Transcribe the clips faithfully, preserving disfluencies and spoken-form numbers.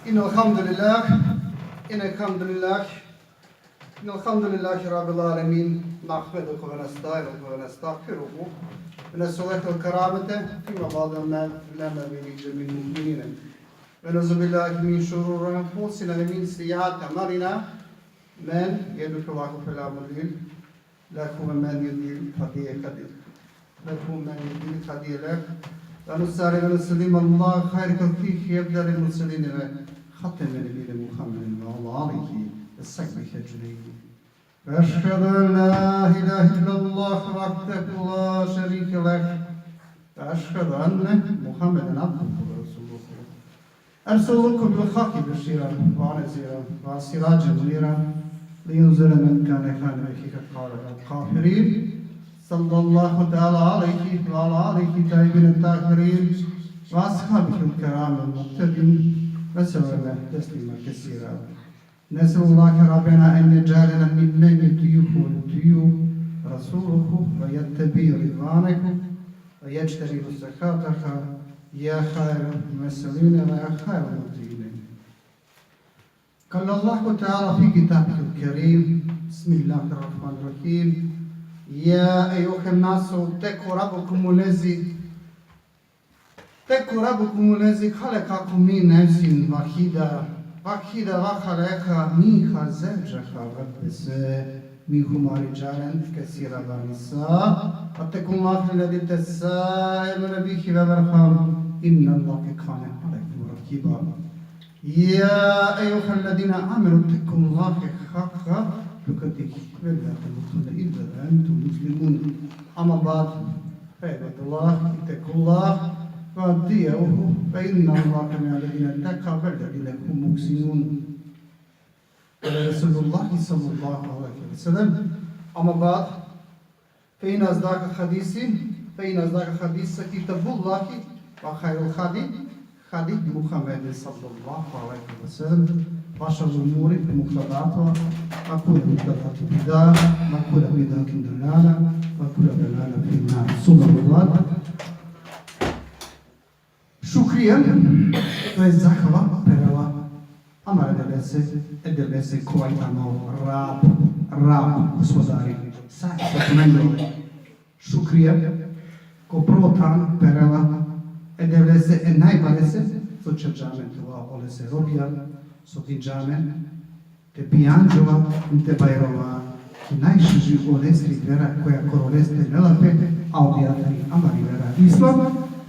إن الحمد لله إن الحمد لله إن الحمد لله رب العالمين، نحمده ونستعينه ونستغفره، ونسأله الكرامة فيما بعد ما لنا به جميع المؤمنين، ونعوذ بالله من شرور أنفسنا ومن سيئات أعمالنا، من يهده الله فلا مضل له ومن يضلل فلا هادي له. لكم من يدين خديلة ونسأل ونسلم الله خير توفيق يبدأ للمرسلين، خاتم النبيين محمد وعلى آله وصحبه أجمعين. وأشهد أن لا إله إلا الله وحده لا شريك له، وأشهد أن محمدا عبده ورسوله، أرسله بالحق بشيرا ونذيرا وسراجا منيرا، لينذر من كان حيا ويحق القول على الكافرين. صلى الله تعالى عليه وعلى آله الطيبين الطاهرين وأصحابه الكرام المقتدين وسلم تسليما كثيرا. نسأل الله ربنا أن يجعلنا ممن يطيعه ويطيع رسوله ويتبع رضوانه ويجتنب سخطه، يا خير المسؤولين ويا خير المطيعين. قال الله تعالى في كتابه الكريم: بسم الله الرحمن الرحيم: يا أيها الناس اتقوا ربكم الذي اتقوا ربكم الذي خلقكم من نفس واحدة واحدة وخلق منها زوجها وبث منهما رجالا كثيرا ونساء، واتقوا الله الذي تساءلون به والأرحام إن الله كان عليكم رقيبا. يا أيها الذين آمنوا اتقوا الله حق تقاته ولا تموتن إلا وأنتم مسلمون. أما بعد، فيا عباد الله، اتقوا الله وأطيعوه، فإن الله مع الذين اتقوا والذين هم محسنون. قال رسول الله صلى الله عليه وسلم: أما بعد، فإن أصدق الحديث فإن أصدق الحديث كتاب الله، وخير الهدي هدي محمد صلى الله عليه وسلم، وشر الأمور محدثاتها، وكل محدثة بدعة، وكل بدعة ضلالة، وكل ضلالة في النار. ثم أما بعد. Šukrija, to je zahvala, perela amare Devlese, e Devlese kovai tano Rab, Rab, gospodari. Sa, sa tumendo šukrija, ko prvo than perela e Devlese e najbarese, so čerđa amen te ova olese robija, so dinđa amen te pijanđova, te bajrova, ki najšuži olesri vera koja koro leste lela pe, a odija tani amari vera Islam,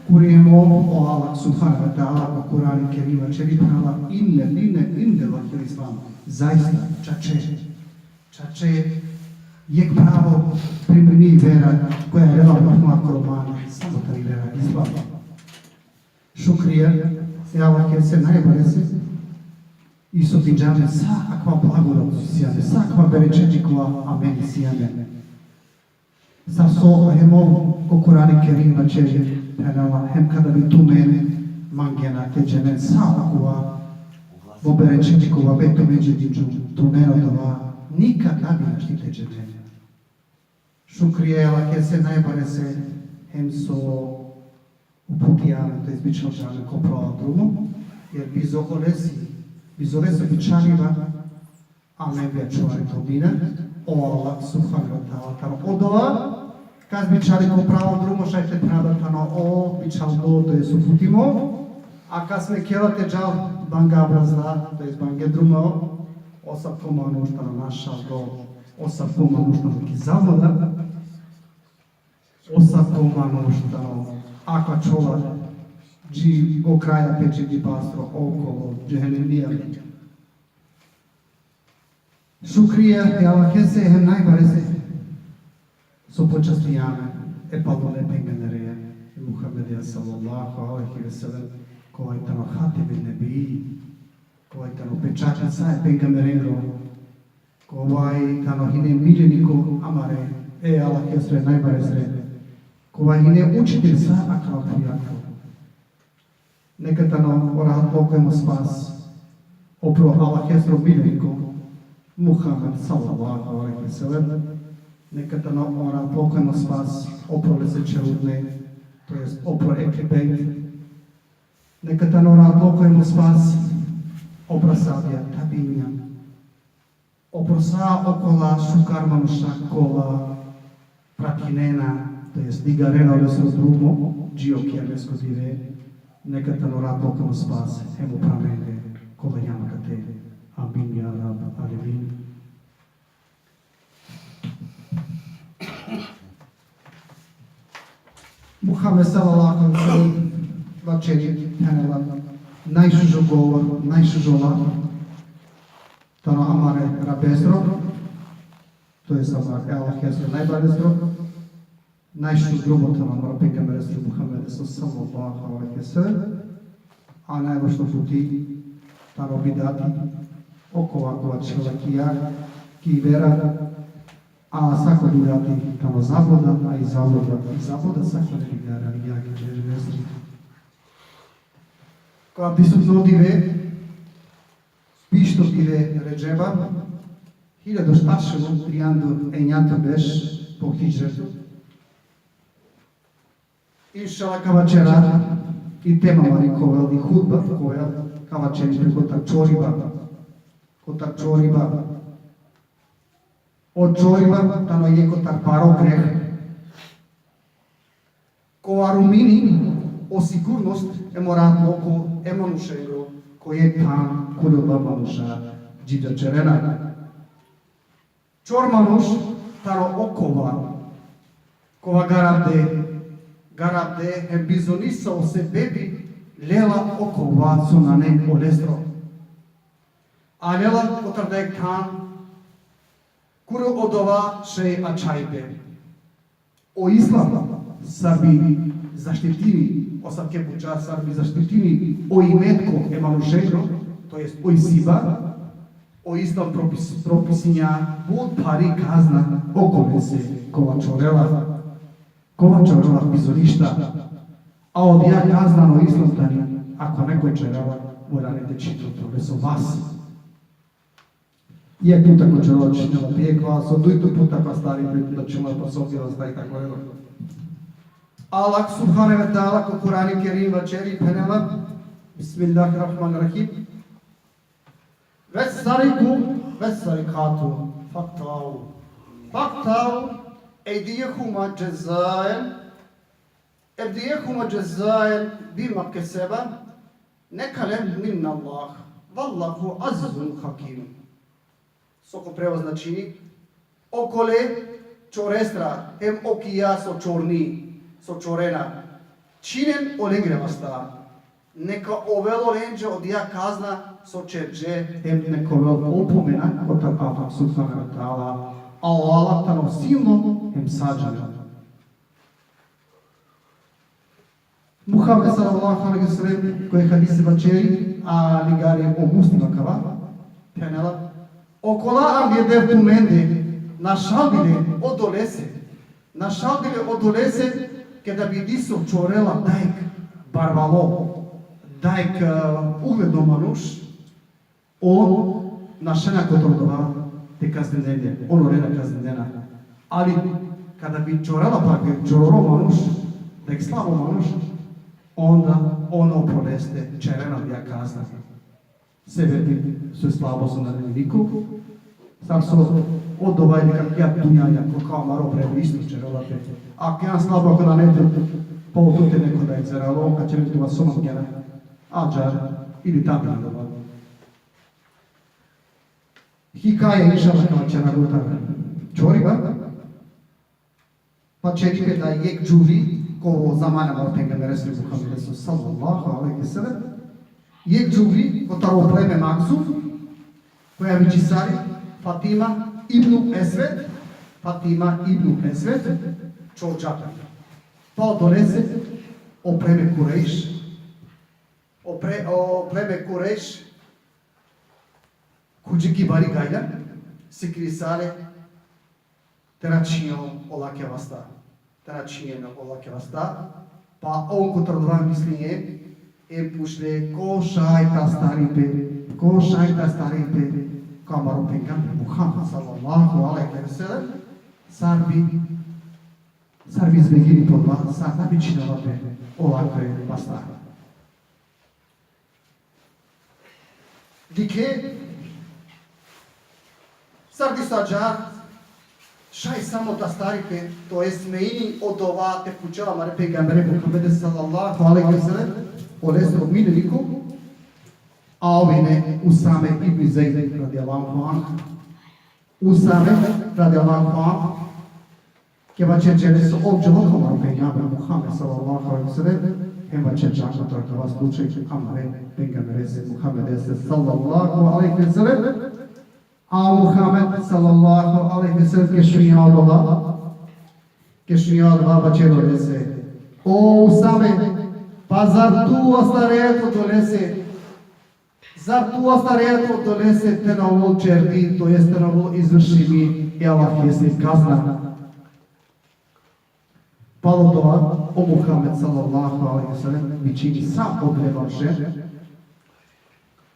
kuri hem o Allah subhanahu ve teala ko Kurani Kerim vaćeri, phenela: إن الدين عند الله الإسلام. Zaista, čače, čače, jekh pravo primimi vera koja lela pe koro mane, samo tani vera Islam. Šukrija e Allahese najbarese, i so dinđa amen sa akava blagodati, sa akava berećeti kova amen isi amen. Sar so hem ov ko Kurani Kerim vaćeri, phenela: Hem kada bi tumen mangena te dženen sa akava mo berećeti kova me tumenđe dinđum, tumen odova nikad na bi našti te dženen. Šukrija e Allahese najbarese, hem so uputija amen, to jest bičhalđa amen ko pravo drumo, jer bizo olesi, bizo olese bičhaliba, amen bi ačhovali to dina, o Allah subhanahu ve teala tano odova, kas bičhali ko pravo drumo, šaj te phena da tano ov bičhaldo, to jest uputimo, a kas mekela te džal banga brazda, to jest bange drumo, asavko manuš tano našaldo, asavko manuš tano ki zabluda, asavko manuš tano, ako ačhola dži o kraja pe dži dibastro, okolo džehennemija. Šukrija e Allahese hem najbarese, so počastija amen e palune pejgambereja, e Muhammedeja sallallahu alejhi ve sellem, kovai tano hatemun nebijjin, kovai tano pečati sa e pejgamberengro, kovai tano hine miljeniko amare e Allahesre najbaresre, kovai hine učitelj sa akava dunjakro. Neka tano o rahatluko hem o spas opro Allahesro miljeniko Muhammed sallallahu alejhi ve sellem. Neka tano o rahatluko hem o spas opro lese ćherutne, to jest opro Ehli Bejt. Neka tano o rahatluko hem o spas Opro ashabija, tabiinja. Opro sa okola šukar manuša kola pratinena, to jest ligarena olesro drumo, dži o kijamesko dive, neka tano rahatluko hem spas, hem upro amende kola hijam akate. Amin, ja Rabbel alemin. Muhammed sallallahu alejhi ve sellem vaćeri, phenela, najšužo govor, najšužo lav tano amare Rabesro, to jest amare Allahesro, najbareskro, najšužo drumo tano amaro pejgamberesro Muhammedesro sallallahu alejhi ve sellem, a najlošno puti tano bidati, okova kova čhela ki jag, ki vera, a sako bidati tano zabluda, a i zabluda, i zabluda sako ne ligara jag džehennemi. Ko avdisutno dive, bišto dive Redžeba, hiljadu štar šel u trianda enjato berš po hidžretu. Inšallah ka vaćera i tema amari ka ovel i hutba, ka ovel, ka vaćeri pe kotar čoriba, kotar čoriba. O čoriba tano jekh kotar paro greh. Kova rumini o sigurnost hem o rahatluko e manušengro, ko jekh than kuri ola manuša dživdja ćerena. Čor manuš tano okova kova garavde, garavde hem bizonisa o sebepi lela okova so nane olesro. A lela kotar dajekh than kuri odova šaj ačhajbe. O Islam sar bi zaštitini, o sar ke buča sar bi zaštitini o imetko e manušengro, to jest o isiba, o Islam propis-, propisinđa but phari kazna okolese kova čorela, kova čorela bizo ništa. A odija kazna ano Islam tani, ako neko čorela, valjani te čhini tro leso vas. Jekh puta ko čorela čhinela pe jekh vas, o dujto puta ko astari pe puta čhinela pe, so bi vas taj tako relo. Allah subhanehu ve teala ko Kur'ani Kerim vaćeri, phenela, Bismillahirrahmanirrahim. Vessariku vessarikatu faktau. Faktau ejdijehuma džezaen, ejdijehuma džezaen bima keseba, nekalen minallah. Vallahu azizun hakim. So ko prevod značini, okole čorestra, hem okija so čorni, so čorena, čhinen olengre vasta. Neka ovel olenđe odija kazna so čerđe, hem neka ovel opomena kotar Allah subhanehu ve teala, a o Allah tano silno hem sa džanelo. Muhammed sallallahu alejhi ve sellem, ko jekh hadisi vaćeri, a ligari o Muslim akava, phenela, okola angleder tumende našaldile odolese, našaldile odolese, keda bi diso čorela dajekh barvalo, dajekh, e, ugledno manuš, on našena kotar odova te kazninen le, on olea te kazninen le. Ali kada bi čorela pak jekh čororo manuš, jekh slabo manuš, onda on opro leste čerena odija kazna. Sebepi so slabo, so nane nikoj, sar so odova ili kakija dunjaja, ko amaro vreme isto čerela pe. Ako jekh slabo, ako nane tut, pa odote neko da i čerela, on ka ćerel tumen so mangena. Ađahar ili tabi odova. Hikaja, inšallah, ka vaćera kotar čoriba. Vaćeri pe da jekh džuvli, ko zamana amaro pejgamberesro Muhammedesro sallallahu alejhi ve sellem, jekh džuvli kotaro pleme Mahzum, koja vičisali Fatima ibnu Esved, Fatima ibnu Esved, čorđa pe. Pa odolese o pleme Kurejš, o pre-, o pleme Kurejš, ko dži ki bari gajla, sikrisale te na čhinjol olake vasta. Te na čhinjol olake vasta. Pa on kotar odova mislinđe, e pučle, ko šaj te astari pe, ko šaj te astari pe ko amaro pejgamber Muhammed sallallahu alejhi ve sellem, sar bi, sar bi izbegini pe odova, sar na bi čhinela pe olake vasta. Dikhe, sar diso ađahar, šaj samo te astari pe, to jest me ini odova te pučel amare pejgambere Muhammede sallallahu alejhi ve sellem, olesro miljeniko, a ov ine Usame ibn Zejd radijallahu anhu. Usame radijallahu anhu, ke vaćerđa lese ov dželo ko amaro pejgamber Muhammed sallallahu alejhi ve sellem, hem vaćerđa kotar akava slučaj amare pejgamberese Muhammedese sallallahu alejhi ve sellem. A Muhammed sallallahu alejhi ve sellem ke šunđa odova, ke šunđa odova vaćerđa lese: O Usame, pa zar tu ostareja tu odolese, zar tu ostareja tu odolese te na ovol čerdi, to jest te na ovol izvršimi e Allahese kazna? Palo dova, o Muhammed sallallahu alejhi ve sellem vičini sa o trebarže,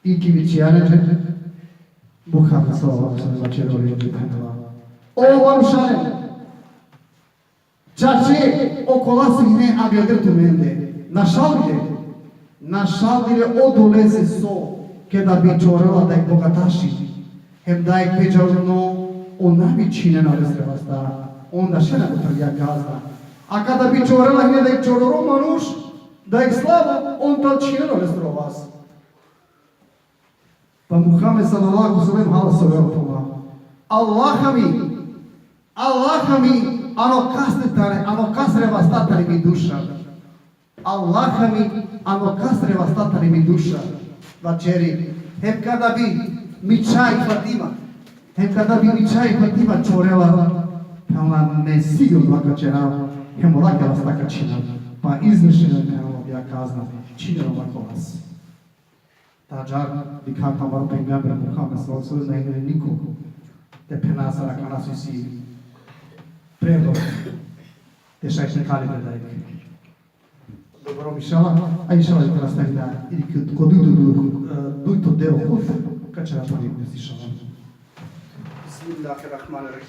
i ki vičinđe, Muhammed sallallahu alejhi ve sellem vaćerđa lese, phenela: O manušalen, čače okola so hine avdive tumende, našaldi le, našaldi le odolese so keda bi čorela dajek bogataši, hem dajek pe džavno, on na bi čhinena lesre vasta, on našena kotar adija kazna. A keda bi čorela hine dajek čororo manuš, dajek slabo, on tal čhinena lesro vas. Pa Muhammed sallallahu alejhi ve sellem hala so ovela: Allaha mi, Allaha mi, ano kaste tane, ano kasre vasta tani mi duša. Allaha mi, ano kasre vasta tani mi duša. Vaćeri: Hem keda bi mi čhaj Fatima, hem keda bi mi čhaj Fatima čorela, phenela, me sigurno ka čerav, hem olake vasta ka čhinav. Pa izvršena, phenela, adija kazna, čhinena olako vas. Tadžar dikha ko amaro pejgamber Muhammed sallallahu alejhi ve sellem, na ine niko te phena sar akana so isi predlog te šaj te kali te dajek. Dobro, inšallah, a inšallah te nastavina ili ko, ko dujto, dujto, dujto deo hutbe, ka ćera po njega, inšallah. Bismillahirrahmanirrahim.